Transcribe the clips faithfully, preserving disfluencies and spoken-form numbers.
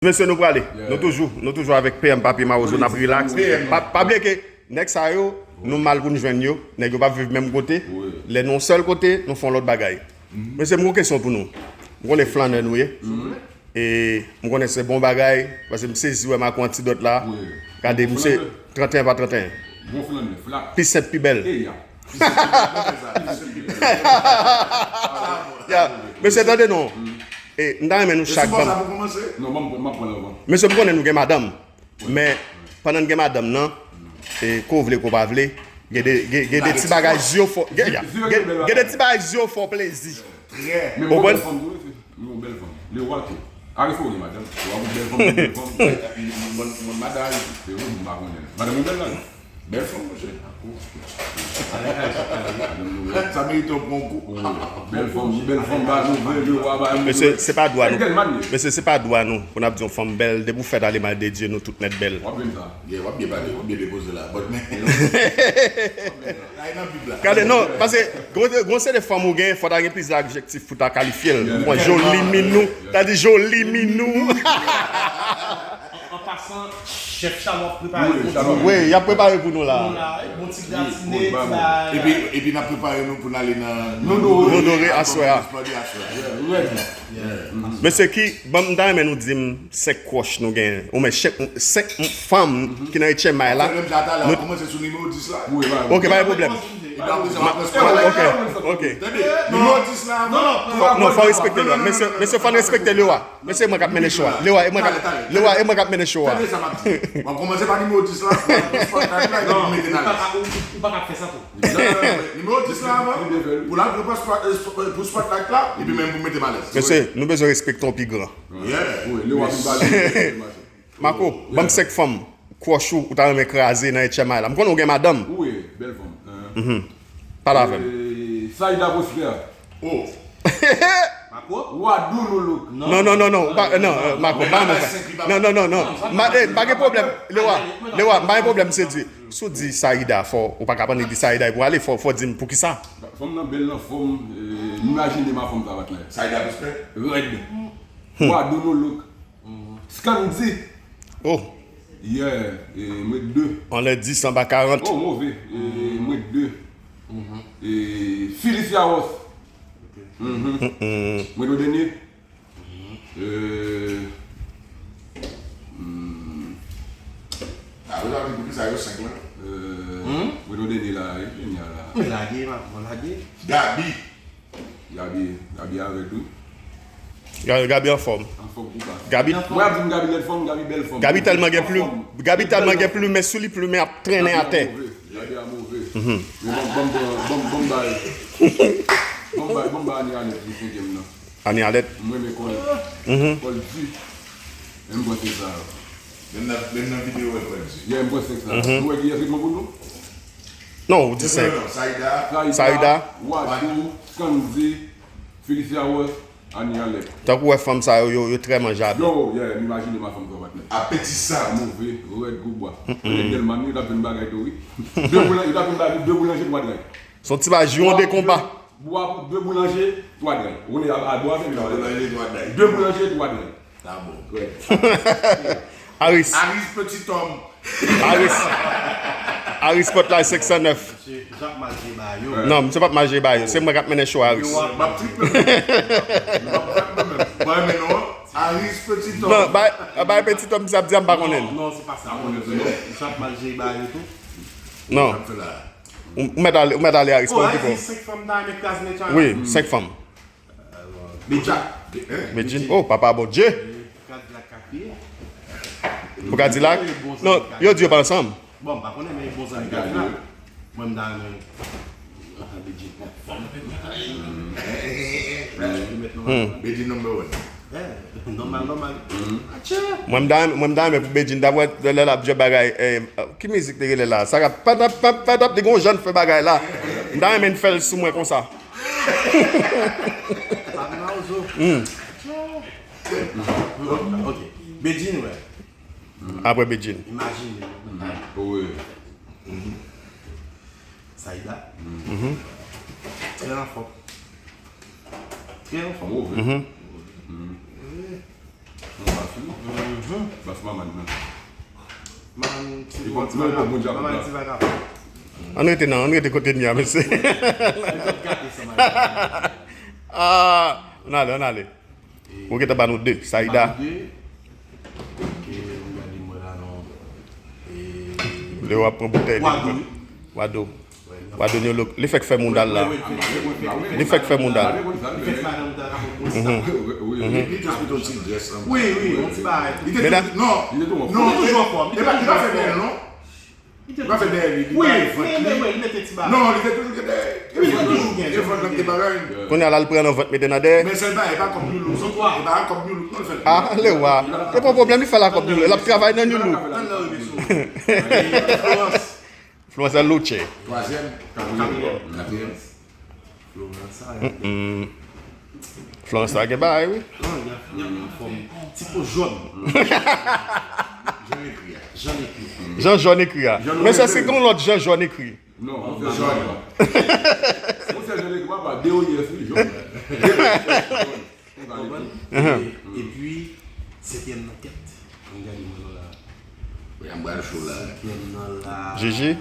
Mesye, nou prale. Nou toujou, nou toujou avèk P M Papi Mawozo, n ap rilaks. Pa, pa bliye ke nèg sa yo, nou mal pou n jwenn yo. Nèg yo p ap viv menm kote. Lè nou yon sèl kote, nou fè yon lòt bagay. Mesye, m gon kesyon pou nou. M konnen flannè nou ye. E m konnen se bon bagay, paske m sezi wè Marco Antidot la. Gade, misye, trannteyen pa trannteyen. Pi senp, pi bèl. Ya. Mesye, tande non. E, m ta renmen nou chak ban m. Mesye, m konnen nou gen madanm. Men, pandan n gen madanm nan, e, ko vle, ko pa vle, gen de, gen, gen de ti bagay zye w fè, gen, gen, gen de ti bagay zye w fè w plezi. Ou konprann? Men m gon bèl fanm tou, wi. M gon bèl fanm. Lewa tou. Arifo gen madanm. Lewa gon bèl fanm, gon bèl fanm. Bon, bon, madanm. Se ou, m pa konnen. Madanm ou bèl la. Bèl fanm, monchè. Sa merite yon konkou. Bèl fanm, bèl fanm, ba nou, bèl, yo, wa, ba nou. Mesye, se pa dwa nou. Mesye, se pa dwa nou pou n ap di yon fanm bèl. Depi w fèt ale mal de Dye, nou tout nèt bèl. W ap jwenn sa. Yeah, w ap byen pale, w ap byen depoze la. But men, la e nan Bib la. Gade, non, paske gon, gon seri de fanm ou gen, fò ta gen plis adjektif pou ta kalifye l. Ou pran joli minou, ta di joli minou. An pasan, chèf Chalon ap prepare pou nou. Wi, y ap prepare pou nou la. Bon ti gratine, ti bagay. Epi, epi n ap prepare nou pou n ale nan, nan Nodore aswè a. Mesye, ki, ban m, m ta renmen nou di m senk crush nou gen, ou men senk, senk fanm ki nan H M I la. Kòmanse sou nimewo dis la. Ok, pa gen pwoblèm. Ok, ok. Non, fò w respekte lwa. Mesye, mesye, fò n respekte lwa. Mesye, e mwen k ap mennen show a. Lewa, e mwen k ap, Lewa, e mwen k ap mennen show a. Tande sa m ap di. W ap kòmanse pa nimewo dis la, pou spotlight la, epi pou mete n alèz. Ou pa ka fè sa tou. Nimewo dis la avan, pou l al pran spot, eh, spo-, eh, pou spotlight la, epi menm pou mete m alèz. Mesye, nou bezwen respekte yon pi gran. Yeah. Marco, ban m senk fanm crush ou, ou ta renmen kraze nan H M I la. M konnen ou gen madanm. Wi, bèl fanm. Pale avè m. Saida Prosper. Oh. Marco? Wadou nou look. Non, non, non, non. Pa, non, Marco, pa yon fè. Non, non, non, non. Ma, eh, pa gen pwoblèm. Lewa, Lewa, pa gen pwoblèm, se di. Si w di Saida, fò, ou pa ka pandan di Saida, epi w ale, fò, fò di m poukisa. Fanm nan bèl nan fòm, eh, imajine ma fanm sa vat la. Saida Prosper? Rèd. Wadou nou look. Scandy. Oh. Yeah, eh, mwen de. Anlè dis anba karant. Oh, move. Eh, mwen de. Eh, Felicia Ross. Mwen de dènye. Eh, hmm. Ah, ou ta di poukisa yo senk lan? Eh, mwen de dènye la, eh, dènye la. Mwen lage, mwen lage. Gaby. Gaby, Gaby avè tou. Gaby, Gaby anfòm. Anfòm pou baz. Gaby. Mwen ap di m Gaby lèd fanm, Gaby bèl fanm. Gaby tèlman gen plim, Gaby tèlman gen plimen sou li, plimen ap trennen atè. Gaby a move. Men ban m, ban m, ban m, ban m bay. Ban m bay, ban m bay Ani Alèt pou senkyèm nan. Ani Alèt. Mwen renmen kò l. Kò l di. Men m panse sa. Menm nan, menm nan videyo wè kò l di. Yeah, m panse sa. Ou wè kiyès ki pran pou nou? Non, ou di senk. Non, non, Saida. Saida. Wadou, Scandy, Felicia Ross, Ani Alèt. Tankou w wè fanm sa yo, yo, yo trè manjablè. Yo, yeah, m imajine ma fanm sa, patnè. Apetisa. Move, rèd kou bwa. Mwen gen Delman, yo t ap jwenn bagay tou, wi. De boulanje, yo t ap jwenn bagay, de boulanje, twa dray. Se yon ti bagay, jiwon de konba. Bwa pou de boulanje, twa dray. Ou konnen a, a bwa avè m. De boulanje, twa dray. De boulanje, twa dray. Sa bon. Aris. Aris Petit Homme. Aris. Aris Spotlight senk san nèf. Misye, misye ap mal jwe ba yo. Non, misye p ap mal jwe ba yo. Se mwen k ap mennen show, Aris. M ap trip menm. M ap trip menm. Mwen renmen non an. Aris Petit Homme. Non, bay, bay Petit Homme, misye ap di a, m pa konnen. Non, non, se pa sa. Misye ap mal jwe ba yo tou. Non. Ou, ou mèt ale, ou mèt ale, Aris, pa okipe w. Senk fanm nan, men kraze nèt. Wi, senk fanm. Bedjine. Bedjine. Oh, papa Bondye. Kadilak ka kriye. Pou Kadilak? Non, yo di yo pa ansanm. Bon, m pa konnen, men bon zanmi Kadilak. Mwen, m ta renmen. Bedjine. Bedjine number one. Nòmal, nòmal. Atchè! Mwen, m ta renmen, mwen, m ta renmen pou Bedjine, ta wè lè l ap jwe bagay, eh, ki mizik te rele la? Sa k ap patap, patap, patap, li gon jan l fè bagay la. M ta renmen l fè l sou mwen konsa. Papi Mawozo. Ok. Bedjine, wè. Apre Bedjine. Imajine. Wi. Saida. Trè anfòm. Trè anfòm. Move. Wi. Bas, wi. Bas manman nan. Manman ti vagabon. Manman ti vagabon. Ann rete nan, ann rete kote n ye a, mesye. Ah, ann ale, ann ale. Ou gentan ba nou de, Saïda. Ba nou de. Ok, m gade mwen la non. Leo ap pran boutèy li. Wado. Wado. Wado New Look. Li fèk fè mouda l la. Li fèk fè mouda l. Li fèk fè mouda l. Wi, wi, yon ti bagay. Li te toujou, non, non, li pa, li pa fè bèl, non. Li pa fè dèyè li, li pa evant li. Non, li te toujou gen dèyè. Li te toujou gen. Evant lan te bagay. Kounye a la, l pran nan vant, mete nan dèyè. Men sèl bagay, e pa kòb New Look. E pa kòb New Look, non, l fè. Ah, Lewa. E pa pwoblèm, li fè la kòb New Look. L ap travay nan New Look. Florence Aluche. Twazyèm. Katriyèm. Katriyèm. Florence, sa. Mm-mm. Florence, sa gen bagay, wi. Non, y ap, y ap anfòm. Ti po jòn. Jan ekri a. Jan ekri. Jan jòn ekri a. Men sa se yon lòt Jan jòn ekri. Non, se jòn. Ou se jan ekri, papa, de o yès, wi, jòn. Ou konprann? E, epi, senkyèm nan kèt. Ann gade mwen non la. Wi, m pral cho la. Senkyèm nan la. Gigi?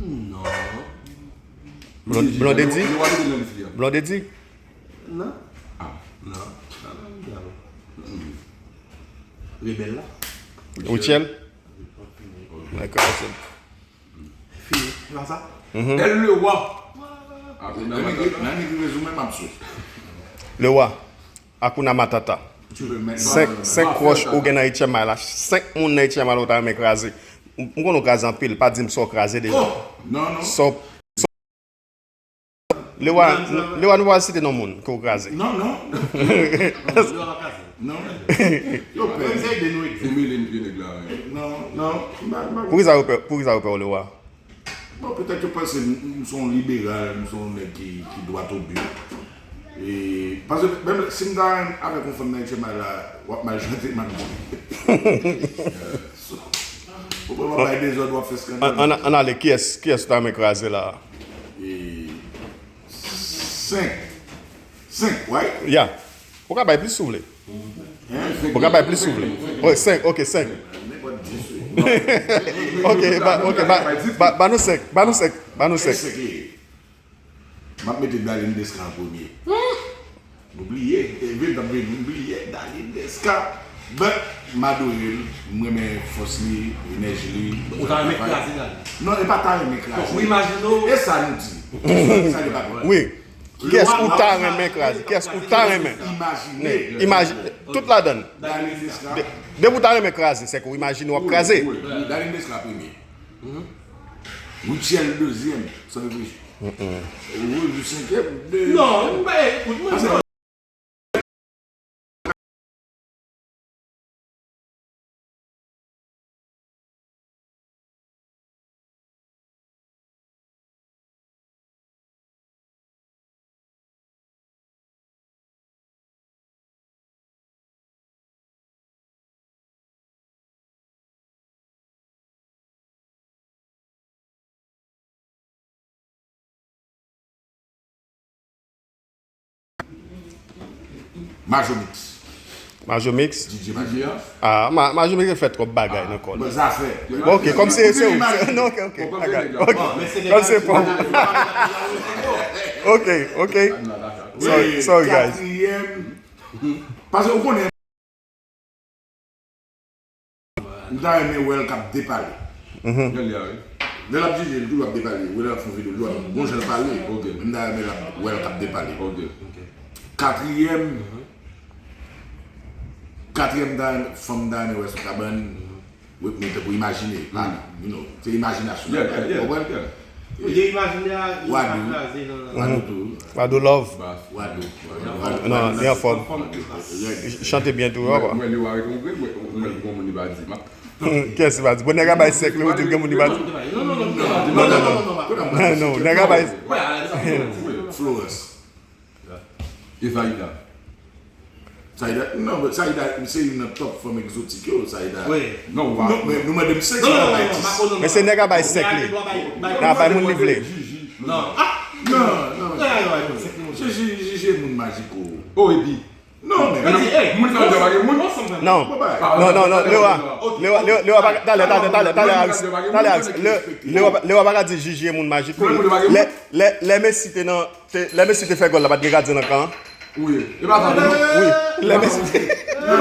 Non. Blondedy? Blondedy? Non. Ah. Non. Rebèl la. Rutshelle? Dakò, se fini. Se pa sa? El Lewa. Nan ekri rezoum mwen, m ap sou. Lewa. Hakuna Matata. Senk, senk wòch ou gen nan H M I la. Senk moun nan H M I la ou ta renmen kraze. M, m konnen w kraze anpil, pa di m sa w kraze deja. Oh! Non, non. Sa w, sa w, Lewa, Lewa, nou pa site non moun ke w kraze. Non, non. Lewa pa kraze. Non. Yo pè. Menm se ede nou ede. Imilye m vye nèg la, wi. Non, non. Poukisa yo pè, poukisa yo pè w, Lewa? Bon, petèt yo panse m, m se yon liberal, m se yon nèg ki, ki droit au but. E, paske menm si m ta avèk yon fanm nan H M I la, w ap mal chante, m ap di. So, ou pa bay dezòd, w ap fè skandal. Ann, ann, ann ale, kiyès, kiyès ou ta renmen kraze la? E, senk. Senk, right? Ya. Ou ka bay plis si w vle. Hein? Ou ka bay plis si w vle. Wi, senk, ok, senk. Nenpòt dis, wi. Ok, ba, ok, ba, ba, ba nou senk, ba nou senk, ba nou senk. Senk, senk, ye. M ap mete Darline Desca an premye. M bliye, e, vin, m bliye Darline Desca. But, m adore l, m renmen fòs li, enèji li. Ou ta renmen kraze Darline? Non, e pa ta renmen kraze. Ou imajine w. E sa nou di. Sa li pa. Wi. Kiyès ou ta renmen kraze? Kiyès ou ta renmen? Imajine. Imajine. Tout ladann. Darline Desca. De, depi w ta renmen kraze, se ke w imajine w ap kraze. Wi, wi, wi, Darline Desca premye. Rutshelle dezyèm, san reflechi. Rosie senkyèm, de. Non, m pa, ekout, mwen, Majomix. Majomix? D J Majomix. Ah, Ma-, Majomix fè twòp bagay nan kò l. Bon, zafè. Bon, ok, kòm se, se ou. Non, ok, ok. Ok. Kòm se pa ou. Ok, ok. Sorry, sorry, guys. Katriyèm. Paske ou konnen, m ta renmen wè l k ap depale. Jan li a, wi. Lè l ap jije, li toujou ap depale. Ou wè lè l ap fè yon videyo, li toujou ap gon jan l pale. Ok. Men m ta renmen l ap, wè l k ap depale. Ok. Katriyèm, katriyèm m ta renmen, fanm m ta renmen wè sou kabann, wè, men tankou imajine, pa, you know, se imajinasyon. Yeah, yeah, yeah, yeah. Ou konprann? Yo imajine a, yo pa kraze nan. Wadou tou. Wadou love. Wadou. Non, li anfòm. Chante byen tou, wi. Mwen, li wè yon grenn, mwen, mwen, bon, moun li pa di, ma. Kiyès li pa di? Bon, nèg a bay senk, li ou di l gen moun li pa di. Non, non, non, non. Non, non, non. Non, nèg a bay. Florence. E Saïda? Saïda, non, but Saïda, se youn nan top fanm egzotik yo, Saïda. Wi. Non, non, men nou mande m senk, non, non, non, non. Men se nèg a bay senk li. Nan bay moun li vle. Non. Ah! Non, non. Jiji, Jiji, Jiji moun majiko. Oh, epi. Non, men. Moun sa yo pa gen moun. Non, non, non, non, Lewa, Lewa, Lewa, Lewa, pa- talè, talè, talè, talè, Aris, talè, Aris, Le- Lewa, Lewa pa ka di Jiji e moun majik, wi. Lè, lè, lè Messi te nan, te, lè Messi te fè gòl la, pa t gen gadyen nan kan an? Wi, e pa sa pou di. Wi, lè Messi te. E pa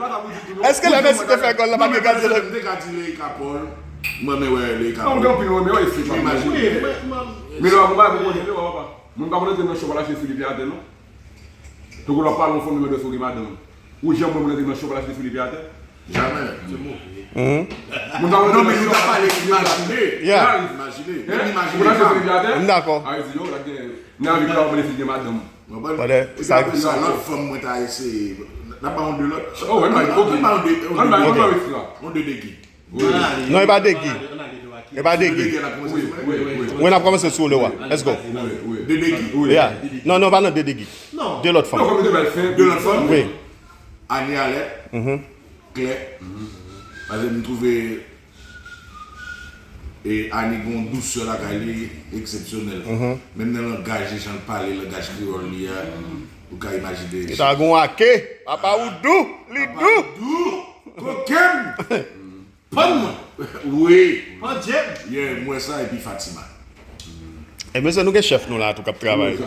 sa pou di tou, non. Èske lè Messi te fè gòl la, pa t gen gadyen nan? M te ka di Leyika Paul. Mwen, men wè, Leyika Paul. Non, gen anpil, mwen, men wè, se pa mal. Wi, men, men, men, men Lewa, mwen pa konn, Lewa, papa. Moun pa konn antre nan cho pa lache sou li pye atè, non. Tankou lè w ap pale yon fanm, li mande si w gen madanm. Ou janm wè moun antre nan cho pa lache sou li pye atè? Jamè. Se move. Moun pa konn antre nan cho pa lache sou li pye atè. Yeah. Imajine. Hein? Imajine. Moun lache sou li pye atè? M dakò. A, yo di, yo, la gen, nan avik la, w ap mande si l gen madanm. Konprann? Brother, e sa, sa, lòt fanm mwen ta eseye. N ap ba yon de lòt. Oh, ann bay, ok. Ann bay yon de, ann bay, ann bay ekstra. Yon de degi. Wi. Non, e pa degi. E pa degi. Wi, wi, wi. Wi, n ap kòmanse sou Lewa. Let's go. Wi, wi. De degi. Wi. Yeah. Non, non, pa nan de degi. Non. De lòt fanm. Non, kòm de bèl fanm. De lòt fanm? Wi. Ani Alèt. Mhm. Klè. Paske m twouve, e, Ani gen yon dousè lakay li eksepsyonèl. Mhm. Menm nan langaj li, jan l pale, langaj kreyòl li a, ou ka imajine. Li ta gen yon ake. Papa ou dou, li dou. Papa ou dou. Kokenn. Pann mwen. Wi. Pann je m. Yeah, m wè sa epi Fatima. E mesye, nou gen chèf nou la tou k ap travay.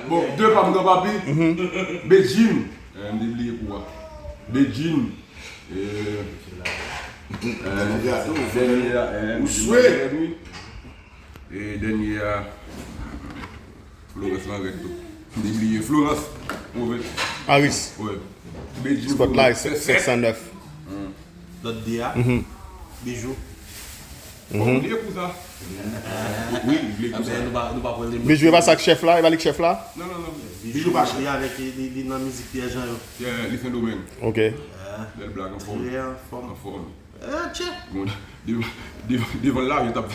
Bon, de pa m gran papi. Bedjine. Eh, m te bliye kou a. Bedjine. Eh, eh, dènye a, eh, m te bliye wi. E dènye a, Florence lan rèd tou. M te bliye Florence. Move. Aris. Wi. Bedjine. Spotlight, sèt san nèf. Lòt de a. Mhm. Bijou. Bon, m bliye kou sa. Wi, m bliye kou sa. Nou pa, nou pa pran le mo. Bijou, e pa sa k chèf la? E pa li k chèf la? Non, non, non. Bijou pa chèf. Li avèk, li, li nan mizik Pierre Jean yo. Yeah, li Sendomeng. Ok. Bèl blag, anfòm. Li anfòm. Anfòm. Eh, tchè. Bon, devan, devan, devan l lave tap.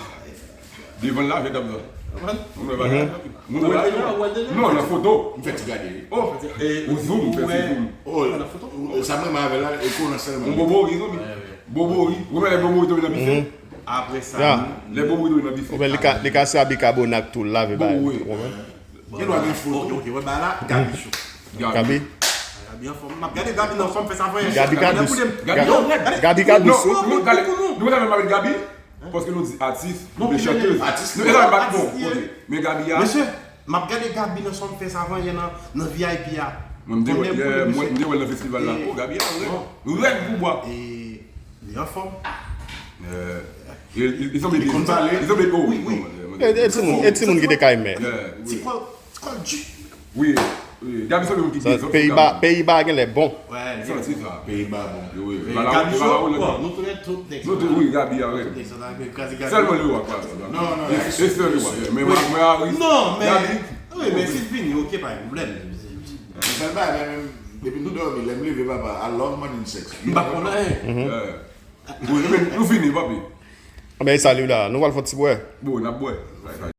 Devan l lave tap la. Moun wè bagay la. Moun wè bagay la. Non, nan foto. M fè ti gade. Oh, ou zoom, fè ti zoom. Oh, sa mwen m avè la, e konan sèlman. Yon bobori, zanmi. Bobori. Ou wè lè bobori tonbe nan bife? Apre sa, lè bobori tonbe nan bife. Oubyen li ka, li ka se bikabonat tou, l lave bagay. Ou konprann? Gen dwa gen foto. Ok, ok, wè bagay la, Gaby Show. Gaby. Gaby anfòm. M ap gade Gaby nan fòm, fè sa fè. Gaby ka dous. Gaby ka dous. Non, non, non, nou ta menm avèk Gaby. Paske nou di atis, nou di chantèz. Atis. Nou, e sa, m pa bon. Ok. Men Gaby a. Mesye, m ap gade Gaby nan son fè sa vanyan nan, nan V I P a. Mwen, m te wè, mwen, m te wè l nan festival la. Oh, Gaby a rèd. Rèd pou bwa. E, li anfòm. Eh, li, li, li sanble, li konn pale. Li sanble, oh, wi, wi. E, e timoun, e timoun ki te kay mè. Ti kòl, ti kòl di. Wi, wi. Gaby sanble moun ki dezòd. Peyiba, Peyiba genlè bon. Santi sa. Peyiba bon. Wi, wi. Gaby Show, bon, nou tou lè tout nèg sa. Nou tou, wi, Gaby a rèd. Tout nèg sa, kraze Gaby. Sèlman Lewa k pa la. Non, non. E sèl Lewa. Men mwen, mwen a ri. Non, men, wi, men si l vini, ok, pa gen pwoblèm. Sèl bagay, men, men, depi nou dòmi, lè m leve, papa, I love money and sex. M pa konn anyen. Wi, men nou fini, papi. Anben, e sa li la, nou pral fè yon ti bwè. Bon, n ap bwè.